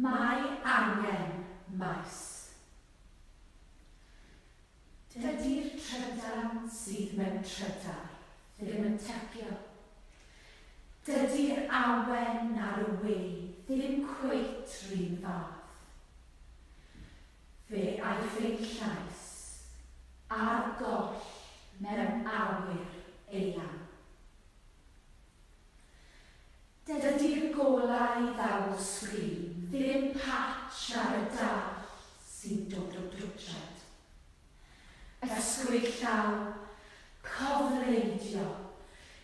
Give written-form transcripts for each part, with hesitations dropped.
Mae angen maes. Dydy'r trydan sydd mewn trydar ddim yn tycio. Dydy'r awen ar y we ddim cweit 'run fath. Fe aiff ein llais ar goll mewn awyr eang. Dydy'r golau ddaw o sgrin ddim patch ar y dall sy'n dod o dwtsiad. Ysgwyd llaw, cofleidio,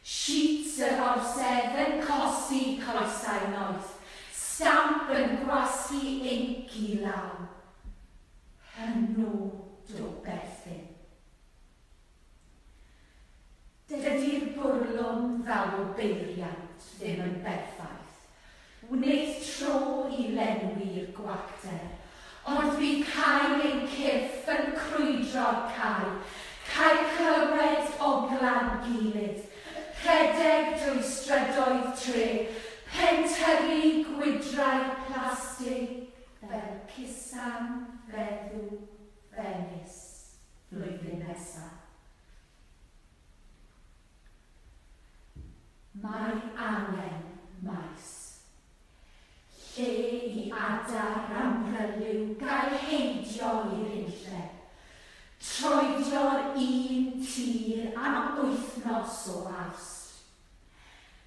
sheets yr orsedd yn cosi coesau noeth, stamp yn gwasgu inc i law. Hynod o berthyn. Dydy'r bwrlwm ddaw o beiriant ddim yn berffaith. Wneith tro i lenwi'r gwacter, ond bydd cael ein cyrff yn crwydro'r cae, cael clywed ogla'n gilydd, rhedeg drwy strydoedd tre, pentyrru gwydrau plastig fel cusan feddw Fenis flwyddyn nesa. Mae angen maes. Lle i adar amryliw gael heidio i'r unlle. Troedio'r un tir am wythnos o Awst.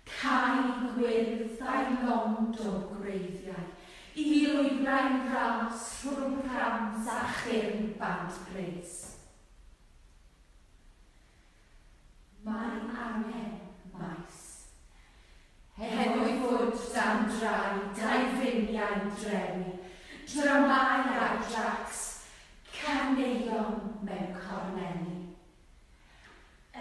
Cae gwyrdd a'i lond o gwreiddiau i lwybrau'n ras rhwng prams a chyrn band pres. Mae angen maes. Hefo'i fwd dan draed a'i finiau'n drewi, dramâu ar dracs, caneuon mewn corneli.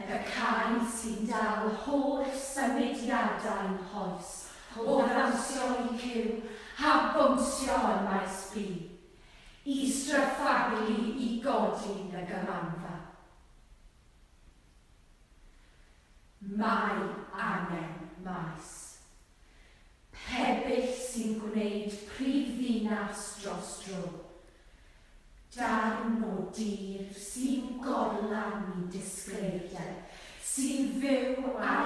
Y cae sy'n dal holl symudiadau'n hoes, o ddawnsio i Cyw a bownsio yn Maes B, i stryffaglu i godi y Gymanfa. Mae angen maes. Pebyll sy'n gwneud prifddinas dros dro. Darn o dir sy'n gorlan i disgleirdeb, sy'n fyw ar.